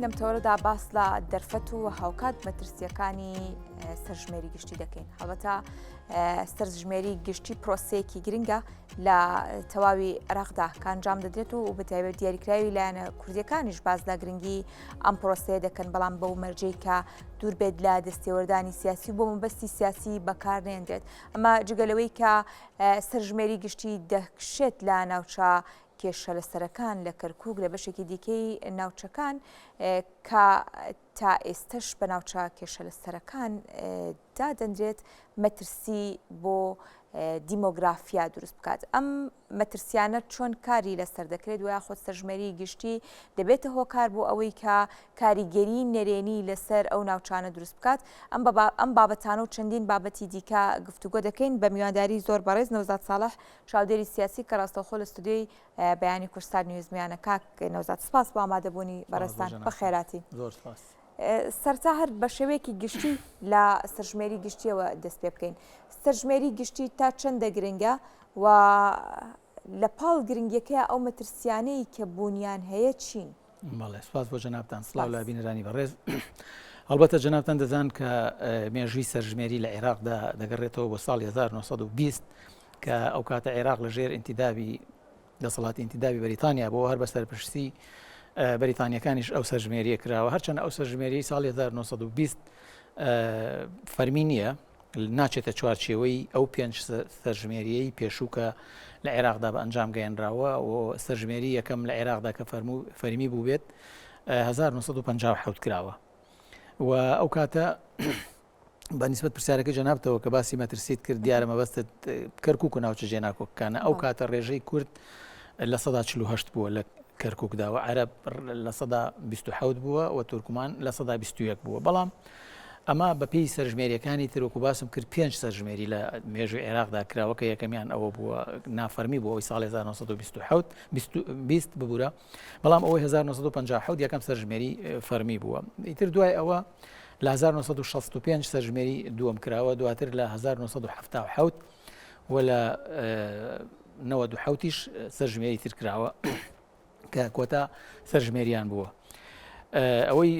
لەم تەوەرەدا باس لە دەرفەت و هاوکات مەترسیەکانی سەرژمێری گشتی دەکەین. هەڵبەتە سەرژمێری گشتی پرۆسەیەکی گرنگە لە تەواوی عێراقدا کە ئەنجام دەدرێت و بەتایبەت دیاریکراوی لایەنە کوردیەکانیش باس لە گرنگی ئەم پرۆسەیە دەکەن بەڵام بەو مەرجەی کە دوور بێت لە دەستێوەردانی سیاسی و بۆ مەبەستی سیاسی بەکارنێنرێت ئەمە جگە لەوەی کە سەرژمێری گشتی دەکشێت لە ناوچە کێشە لەسەرەکان لە کەرکک لە بەشێکی دیکەی ناوچەکان کە تا ئێستەش بە ناوچە کێشە لەسەرەکان دادەنرێت مەترسی بۆ دیمۆگرافیا دروست بکات. ئەم مەترسیانە چۆن کاری لەسەر دەکرێت و یاخود سەرژمێری گشتی دەبێتە هۆکار بۆ ئەوەی کە کاریگەری نەرێنی لەسەر ئەو ناوچانە دروست بکات ئەم ئەم بابەتانە و چەندین بابەتی دیکە گفتوگۆ دەکەین بە میوانداری زۆر بەڕێز نەوزاد ساڵح چاودێری سیاسی کە ڕاستەوخۆ لە ستودیۆی بەیانی کوردستان نیوز میانە کاک نەوزاد سپاس بۆ ئامادەبوونی بەڕێزتان بەخێراتی زۆر سپاس. سەرتا هەر بە شێوەیەکی گشتی لە سەرژمێری گشتیەوە دەست پێ بکەین سەرژمێری گشتی تا چەندە گرنگە و لە پاڵ گرنگیەکەی ئەو مەترسیانەی کە بوونیان هەیە چین؟ بەڵێ سپاس بۆ جەنابتان سڵاو لە بینەرانی بەڕێز هەڵبەتە جەنابتان دەزان کە مێژووی سەرژمێری لە عێراقدا دەگەڕێتەوە بۆ ساڵی 1920 کە ئەو کاتە عێراق لە ژێر ئینتیدابی دەسەڵاتی ئینتیدابی بەریتانیا بۆ هەر بە سەرپشتی بەریتانیەکانیش ئەو سەرژمێریە کراوە هەرچەند ئەو سەرژمێری ساڵی 1920 فەرمی نییە ناچێتە چوارچێوەی ئەو پێنج سەرژمێریەی پێشوو کە لە عێراقدا بە ئەنجام گەیەنراوە و سەرژمێری یەکەم لە عێراقدا کە فەرموو فەرمی بووبێت 1957 کراوە و ئەو کاتە بە نیسبەت پرسیارەکەی جەنابتەوە کە باسی مەترسیت کرد دیارە مەبەستت کەرکک و ناوچە جێناکۆکەکانە ئەو کاتە ڕێژەی کورد 48 بووە لە کەرککدا و عەرەب 27 بووە و تورکمان 21 بووە بەڵام ئەمە بەپێی سەرژمێریەکانی تر وەکو باسم کرد پێنج سەرژمێری لە مێژوی عێراقدا کراوە کە یەکەمیان ئەوە بووە نافەرمی بۆ ئەوی ساڵی 1927 20 ببوورە بەڵام ئەوەی 1957 یەکەم سەرژمێری فەرمی بووە ئیتر دوای ئەوە لە 1965 سەرژمێری دووەم کراوە دواتر لە 1977 و لە 97یش سەرژمێری تر کراوە کە کۆتا سەرژمێریان بووە. ئەوەی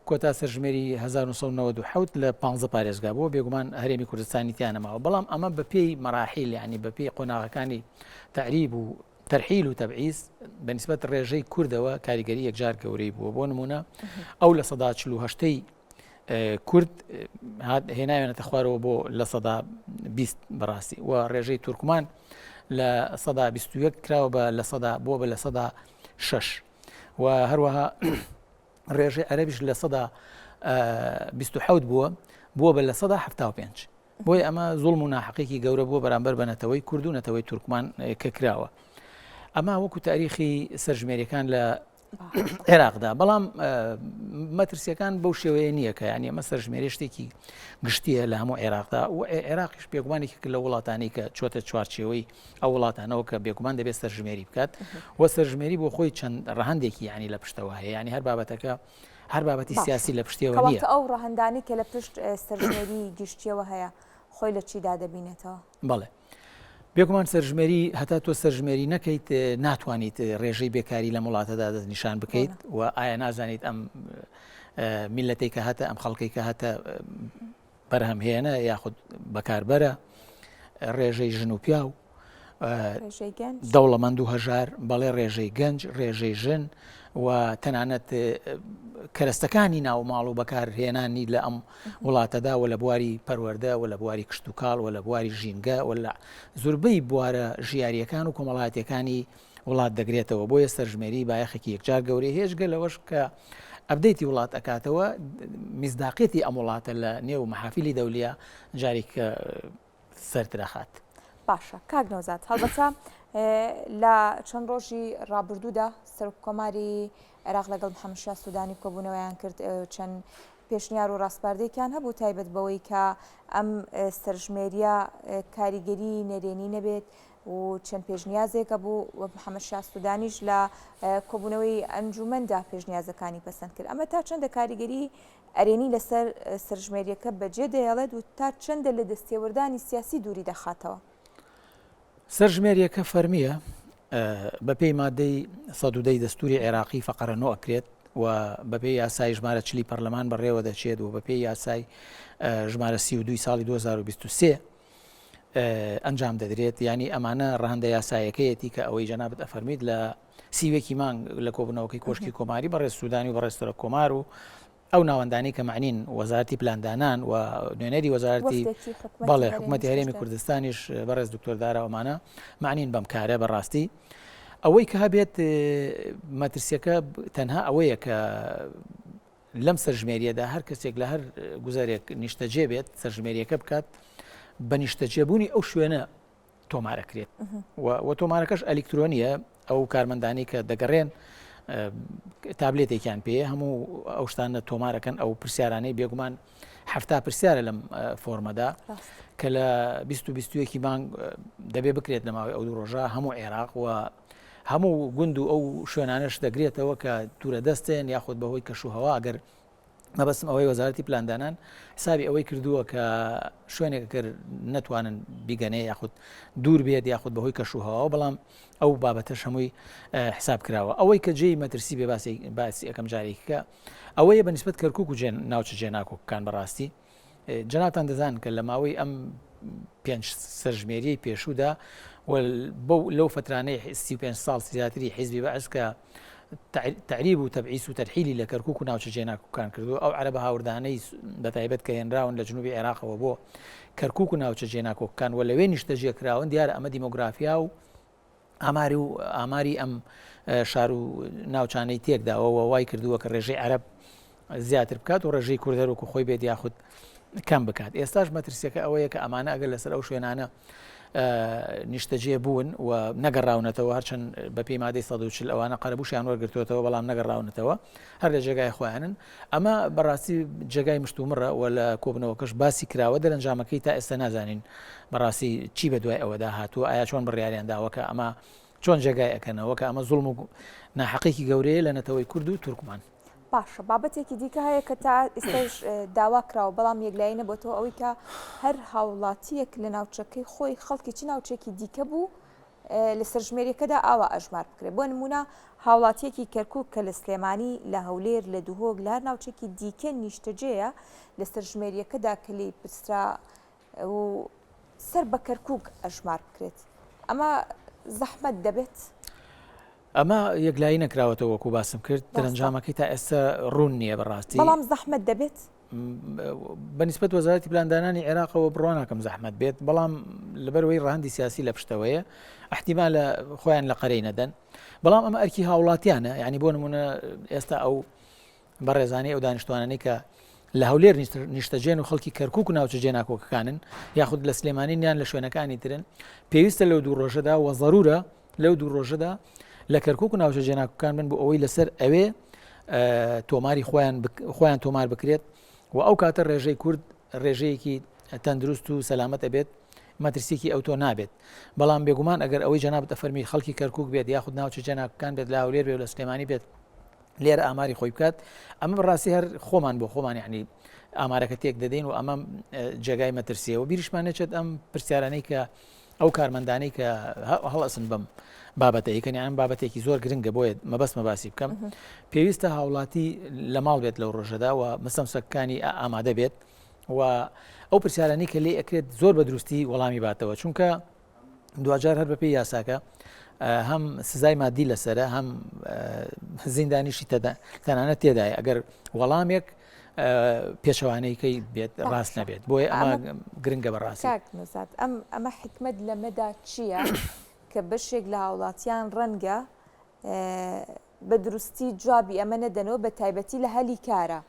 کۆتا سەرژمێری 1997 لە 15 پارێزگا بووە بێگومان هەرێمی کوردستانی تیانەماوە بەڵام ئەمە بەپێی مەراحیل ینی بەپێی قۆناغەکانی تەعریب و تەرحیل و تەبعیز بە نیسبەت ڕێژەی کوردەوە کاریگەری یەکجار گەورەی بووە بۆ نمونە ئەو 48% کورد هێناوێنەتە خوارەوە بۆ 20% بەڕاستی و ڕێژەی تورکمان 21% کراوە بە لە سەدا بۆ بە 6% و هەروەها ڕێژەی عەرەبیش 27% بووە بووە بە 75% بۆیە ئەمە زوڵم و ناحەقیەکی گەورە بووە بەرامبەر بە نەتەوەی کورد و نەتەوەی تورکمان کە کراوە. ئەمە وەکو تاریخی سەرژمێریەکان لە عێراقدا بەڵام مەترسیەکان بەو شێوەیە نییە کە ینی ئەمە سەرژمێری شتێکی گشتیە لە هەموو عێراقدا و عێراقیش بێگومانێک لە وڵاتانی کە چۆتە چوارچێوەی ئەو وڵاتانەوە کە بێگومان دەبێت سەرژمێری بکات و سەرژمێری بۆ خۆی چەند ڕەهندێکی ینی لە پشتەوە هەیە ینی هەر بابەتەکە هەر بابەتی سیاسی لە پشتیەوە نییە. کەواتە ئەو ڕەهەندانەی کە لە پشت سەرژمێری گشتیەوە هەیە خۆی لە چیدا دەبینێتەوە؟ بەڵێ. بێگومان سەرژمێری هەتا تۆ سەرژمێری نەکەیت ناتوانیت ڕێژەی بێکاری لەم وڵاتەدا دەستنیشان بکەیت و ئایا نازانیت ئەم میلەتێک کە هەتە ئەم خەڵکێک کە هەتە بەرهەمهێنە یاخود بەکاربەرە، ڕێژەی ژن و پیاو، دەوڵەمەند و هەژار، بەڵێ ڕێژەی گەنج، ڕێژەی ژن و تەنانەت کەرەستەکانی ناو ماڵ و بەکارهێنانی لە ئەم وڵاتەدا و لە بواری پەروەردە و لە بواری کشتوکاڵ و لە بواری ژینگە و لە زوربەی بوارە ژیاریەکان و کۆمەڵایەتیەکانی وڵات دەگرێتەوە بۆیە سەرژمێری بایەخێکی یەکجار گەورەی هەیە جگە لەوەش کە ئەبدەیتی وڵات ئەکاتەوە میزداقیەتی ئەم وڵاتە لە نێو مەحافیلی دەولیە جارێک سەرترەخات. باشە کاک نەوزاد هەڵبەتە لە چەند ڕۆژی ڕابردوودا سەرۆک کۆماری عێراق لەگەڵ محەممەد شا سوودانی کۆبوونەوەیان کرد چەند پێشنیار و ڕاسپاردەیەکیان هەبوو تایبەت بەوەی کە ئەم سەرژمێریە کاریگەری نەرێنی نەبێت و چەند پێشنیازێک هەبوو و محەمەد شا سودانیش لە کۆبوونەوەی ئەنجومەندا پێشنیازەکانی پەسەند کرد. ئەمە تا چەندە کاریگەری ئەرێنی لەسەر سەرژمێرییەکە بەجێ دەهێڵێت و تا چەندە لە دەستێوەردانی سیاسی دووری دەخاتەوە؟ سەرژمێرییەکە فەرمییە، بەپێی مادەی 110 دەستوری عێراقی فەقەرە نۆ ئەکرێت. و بەپێی یاسای ژمارە چلی پەرلەمان بەڕێوە دەچێت و بەپێی یاسای ژمارە 32 ساڵی 2023 ئەنجام دەدرێت ینی ئەمانە ڕەهندە یاسایەکەیەتی کە ئەوەی جەنابەت ئەفەرمیت لە سیوێکی مانگ لە کۆبنەوەکەی کۆشکی کۆماری بەڕێز سوودانی و بەڕێز سەرۆک کۆمار و ئەو ناوەندانەی کە مەعنین وەزارەتی پلاندانان و نوێنەری وەزارەتی بەڵێ حکوومەتی هەرێمی کوردستانیش بەڕێز دکتۆر دارا ئەمانە معنین بەم کارە بەڕاستی ئەوەی کە هەبێت مەترسیەکە تەنها ئەوەیە کە لەم سەرژمێریەدا هەر کەسێک لە هەر گوزارێک نیشتەجێ بێت سەرژمێریەکە بکات بە نیشتەجێبوونی ئەو شوێنە تۆمارەکرێت و تۆمارەکەش ئەلیکترۆنیە ئەو کارمەندانی کە دەگەڕێن تابلێتێکیان پێ هەموو ئەو شتانە تۆمارەکەن ئەو پرسیارانەی بێگومان هەفتا پرسیارە لەم فۆرمەدا کە لە 2021 مانگ دەبێ بکرێت لە ماوەی ئەو دوو ڕۆژە هەموو عێراق و هەموو گوند و ئەو شوێنانش دەگرێتەوە کە دوورە دەستێن یاخود بەهۆی کەش و هەوا ئەگەر مەبەستم ئەوەی وەزارەتی پلاندانان حسابی ئەوەی کردووە کە شوێنێک گەر نەتوانن بیگەنێ یاخود دوور بێت یاخود بەهۆی کەش و هەواوە بەڵام ئەو بابەتەش هەمووی حساب کراوە ئەوەی کە جێی مەترسی بێ باسی باسی یەکەم جارێکە ئەوەیە بە نسبەت کەرکک و جێن ناوچە جێناکۆکەکان بەڕاستی جەنابتان دەزان کە لە ماوەی ئەم پێنج سەرژمێریەی پێشوودا و لەو فترانەی 35 ساڵ زیاتری حیزبی بەعس کە تەعریب و تەبعیس و تەرحیلی لە کەرکوک و ناوچە جێناکۆکان کردووە، ئەو عەرەبە هاوردانەی بەتایبەت کە هێنراون لە جنوبی عێراقەوە بۆ کەرکوک و ناوچە جێناکۆکەکان و لەوێ نیشتەجێ کراون، دیارە ئەمە دیمۆگرافیا و ئاماری و ئاماری ئەم شار و ناوچانەی تێکداوە و وای کردووە کە ڕێژەی عەرەب زیاتر بکات و ڕێژەی کورد هەر وەکو خۆی بێت یاخود کەم بکات ئێستاش مەترسیەکە ئەوەیە کە ئەمانە ئەگەر لەسەر ئەو شوێنانە نیشتەجێ بوون و نەگەڕاونەتەوە هەرچەند بە پێی مادەی 140 ئەوانە قەرەبووشیان وەرگرتوێتەوە بەڵام نەگەڕاونەتەوە هەر لە جێگای خۆیانن ئەمە بەڕاستی جێگای مشتومڕە و لە کۆبنەوەکەش باسی کراوە دەرەنجامەکەی تا ئێستا نازانین بەڕاستی چی بە دوای ئەوەدا هاتووە ئایا چۆن بڕیاریان داوە کە ئەمە چۆن جێگای ئەکەنەوە کە ئەمە زوڵم و ناحەقێکی گەورەیە لە نەتەوەی کورد و تورکمان. باشە بابەتێکی دیکە هەیە کە تا ئێستاش داوا کراوە بەڵام یەکلایی نەبۆتەوە ئەوەی کە هەر هاوڵاتییەک لە ناوچەکەی خۆی خەڵکی چ ناوچێکی دیکە بوو لە سەرژمێریەکەدا ئاوا ئەژمار بکرێت بۆ نمونە هاوڵاتیەکی کەرکک کە لە سلێمانی لە هەولێر لە دهۆک لە هەر ناوچێکی دیکە نیشتەجێیە لە سەرژمێریەکەدا کە لێی پرسرا و سەر بە کەرکک ئەژمار بکرێت ئەمە زەحمەت دەبێت؟ ئەمە یەکلایی نەکراوەتەوە وەکو باسم کرد دەرەنجامەکەی تا ئێستا ڕوون نییە بەڕاستی بەڵام زەحمەت دەبێت؟ بەنیسبەت وەزارەتی پلاندانانی عێراقەوە بڕوا ناکەم زەحمەت بێت بەڵام لەبەرەوەی ڕەهەندی سیاسی لە پشتەوەیە احتیمالە خۆیان لە قەرەی نەدەن بەڵام ئەمە ئەرکی هاوڵاتیانە یعنی بۆ نمونە ئێستا ئەو بەڕێزانی ئەو دانیشتوانانەی کە لە هەولێر نیشتەجێن و خەڵکی کەرکک و ناوچە جێناکۆکەکانن یاخود لە سلێمانی نیان لە شوێنەکانی ترن پێویستە لەو دوو ڕۆژەدا وە ضرورە لەو دوو ڕۆژەدا لە کەرکک و ناوچە جێناکۆکان بن بۆ ئەوەی لەسەر ئەوێ تۆماری خۆیان خۆیان تۆمار بکرێت و ئەو کاتە ڕێژەی کورد ڕێژەیەکی تەندروست و سەلامەت ئەبێت مەترسیەکی ئەوتۆ نابێت بەڵام بێگومان ئەگەر ئەوەی جەنابت ئەفەرمی خەڵکی کەرکک بێت یاخود ناوچە جێناکۆکان بێت لە هەولێر بێت لە سلێمانی بێت لێرە ئاماری خۆی بکات ئەمە بەڕاستی هەر خۆمان بۆ خۆمان یعنی ئامارەکە تێک دەدەین و ئەمە جێگای مەترسیەوە بیریشمان نەچێت ئەم پرسیارانەی کە ئەو کارمەندانەی کە هەڵەسن بەم بابەتە یکەن ئەم بابەتێکی زۆر گرنگە بۆیە مەبەستمە باسی بکەم پێویستە هاوڵاتی لە ماڵ بێت لەو ڕۆژەدا و مستەمسەکانی ئامادە بێت و ئەو پرسیارانی کە لێ ئەکرێت زۆر بە دروستی وەڵامی باتەوە چونکە دواجار هەر بەپێی یاساکە هەم سزای مادی لەسرە هەم زیندانیشی تەنانەت تێدایە ئەگەر وەڵامێک پێچەوانەیەکەی بێت ڕاست نەبێت بۆیە ئەمە گرنگە بەڕاستی کاک نوزاد ئەم ئەمە حیکمەت لەمەدا چییە کە بەشێک لە هاوڵاتیان ڕەنگە بە دروستی جوابی ئەمە نەدەنەوە بە تایبەتی لە هەلی کارە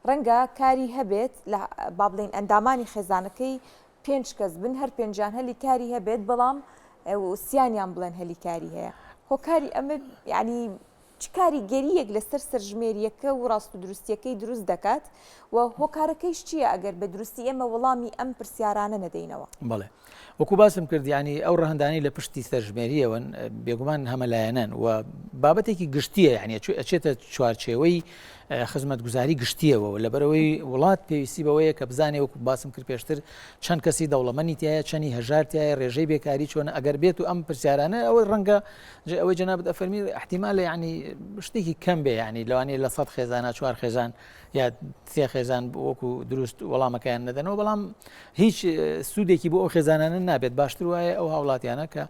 ڕەنگە کاری هەبێت لە با بڵێین ئەندامانی خێزانەکەی پێنج کەس بن هەر پێنجیان هەلی کاری هەبێت بەڵام سیانیان بڵێن هەلی کاری هەیە هۆکاری ئەمە یعنی چ کاریگەرییەک لەسەر سەرژمێرییەکە و ڕاست و دروستییەکەی دروست دەکات و هۆکارەکەیش چییە ئەگەر بە دروستی ئێمە وەڵامی ئەم پرسیارانە نەدەینەوە؟ بەڵێ. وەکو باسم کرد یانی ئەو ڕەهەندانەی لە پشتی سەرژمێریەوەن بێگومان هەمەلایەنەن و بابەتێکی گشتیە یعنی ئەچێتە چوارچێوەی خزمەتگوزاری گشتیەوە لەبەرەوەی وڵات پێویستی بەوەیە کە بزانێ وەکو باسم کرد پێشتر چەند کەسی دەوڵەمەنی تایە چەنی هەژار تایە ڕێژەی بێکاری چۆنە ئەگەر بێت و ئەم پرسیارانە ئەوە ڕەنگە ئەوەی جەنابت ئەفەرمی احتیمالە یعنی شتێکی کەم بێ یعنی لەوانەیە لە سەد خێزانە چوار خێزان یا سێ خێزان وەکو دروست وەڵامەکەیان نەدەنەوە بەڵام هیچ سوودێکی بۆ ئەو خێزانانە نابێت باشتر وایە ئەو هاوڵاتیانە کە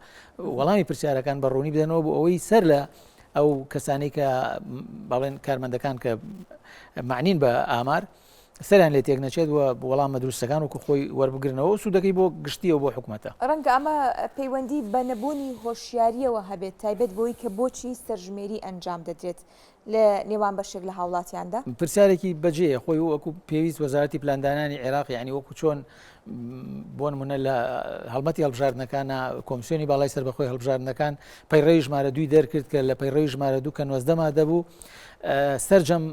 وەڵامی پرسیارەکان بە ڕوونی بدەنەوە بۆ ئەوەی سەر لە ئەو کەسانی کە بەڵێن کارمەندەکان کە معنین بە ئامار سەریان لێ تێک نەچێت و وەڵامە دروستەکان وەکو خۆی وەربگرنەوە و سوودەکەی بۆ گشتیەوە بۆ حکوومەتە. ڕەنگە ئەمە پەیوەندی بە نەبوونی هۆشیارییەوە هەبێت، تایبەت بەوەی کە بۆچی سەرژمێری ئەنجام دەدرێت لە نێوان بەشێک لە هاوڵاتیاندا؟ پرسیارێکی بەجێیە، خۆی وەکو پێویست وەزارەتی پلاندانانی عێراق یانی وەکو چۆن بۆ نمونە لە هەڵمەتی هەڵبژاردنەکانە کۆمسیۆنی باڵای سەربەخۆی هەڵبژاردنەکان پەیڕەوی ژمارە دووی دەرکرد کە لە پەیڕەوی ژمارە دوو کە 90 مادە بوو سەرجەم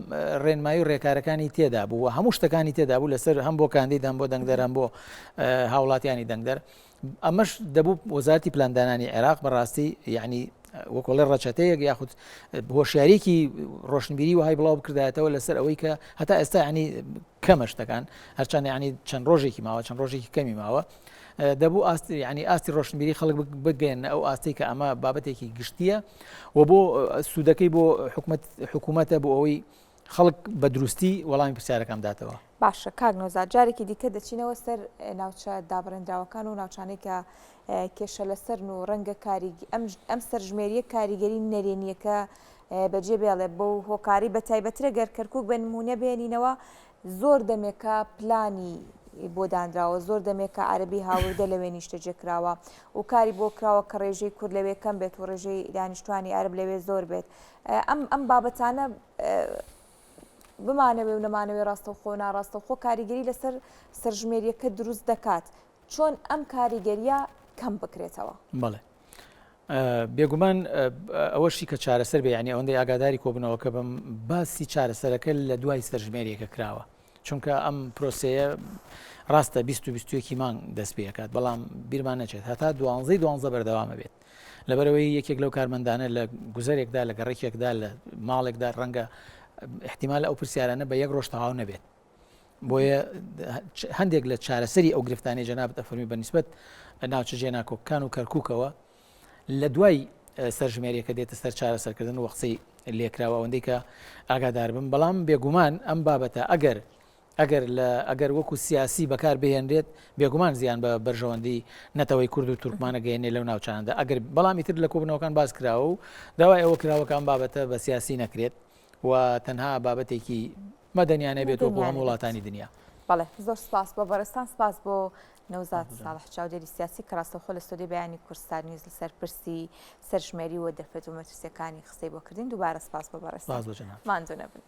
ڕێنمایی و ڕێکارەکانی تێدا بوو و هەموو شتەکانی تێدا بوو لەسەر هەم بۆ کاندید هەم بۆ دەنگدەر هەم بۆ هاوڵاتیانی دەنگدەر ئەمەش دەبوو وەزارەتی پلاندانانی عێراق بەڕاستی یعنی وەکۆڵێ ڕەچەتەیەک یاخود هۆشیاریەکی ڕۆشنبیری وهای بڵاو بکردایەتەوە لەسەر ئەوەی کە هەتا ئێستا ینی کەمە شتەکان هەرچەند ینی چەند ڕۆژێکی ماوە چەند ڕۆژێکی کەمی ماوە دەبوو ئاستی ینی ئاستی ڕۆشنبیری خەڵک بگەن ئەو ئاستی کە ئەمە بابەتێکی گشتیە و بۆ سوودەکەی بۆ حکومت حکوومەتە بۆ ئەوەی خەڵک بە دروستی وەڵامی پرسیارەکان بداتەوە. باشە کاک نۆزاد جارێکی دیکە دەچینەوە سەر ناوچە دابڕێنراوەکان و ناوچانەی کە کێشە لەسەرن و ڕەنگە کاریگ ئەم سەرژمێریە کاریگەری نەرێنیەکە بەجێ بێڵێ بەو هۆکاری بە تایبەترە گەر کەرکک بە نمونە بێنینەوە زۆر دەمێکە پلانی بۆ دانراوە زۆر دەمێکە عەربی هاوردە لەوێ نیشتەجێ کراوە و کاری بۆ کراوە کە ڕێژەی کورد لەوێ کەم بێت و ڕێژەی دانیشتوانی عەرب لەوێ زۆر بێت ئەم ئەم بابەتانە بمانەوێ و نەمانەوێ ڕاستەوخۆ ناڕاستەوخۆ کاریگەری لەسەر سەرژمێریەکە دروست دەکات چۆن ئەم کاریگەریە کەم بکرێتەوە؟ بەڵێ بێگومان ئەوەشی کە چارەسەر بێ یعنی ئەوەندەی ئاگاداری کۆبنەوەکە بم باسی چارەسەرەکە لە دوای سەرژمێریەکە کراوە چونکە ئەم پرۆسەیە ڕاستە 20 و 21 مانگ دەست پێکات بەڵام بیرمان نەچێت هەتا دوانزەی دوانزە بەردەوامە بێت لەبەرەوەی یەکێک لەو کارمەندانە لە گوزەرێکدا لە گەڕێکێکدا لە ماڵێکدا ڕەنگە احتیمال ئەو پرسیارانە بە یەک ڕۆژ تەواو نەبێت بۆیە هەندێک لە چارەسەری ئەو گرفتانەی جەنابت ئەفەرمی بە نیسبەت ناوچە جێناکۆکەکان و کەرکووکەوە لە دوای سەرژمێریەکە دێتە سەر چارەسەرکردن و قسەی لێکراوە ئەوەندەی کە ئاگادار بم بەڵام بێگومان ئەم بابەتە ئەگەر ئەگەر لە ئەگەر وەکو سیاسی بەکار بهێنرێت بێگومان زیان بە بەرژەوەندی نەتەوەی کورد و تورکمانە گەێنێ لەو ناوچاندا ئەگەر بەڵام ئیتر لە کۆبنەوەکان باس کراوە و داوای ئەوە کراوەکە ئەم بابەتە بە سیاسی نەکرێت و تەنها بابەتێکی مەدەنیانە بێت وەکو هەموو وڵاتانی دنیا. بەڵێ زۆر سپاس بۆ بەڕێزتان سپاس بۆ نەوزاد ساڵح چاودێری سیاسی کە ڕاستەوخۆ لە ستۆدیۆی بەیانی کوردستان نیوز لەسەر پرسی سەرژمێری و دەرفەت و مەترسیەکانی قسەی بۆ کردین دووبارە سپاس بۆ بەڕێزتان سپاس بۆ جەنابت. ماندوو نەبن.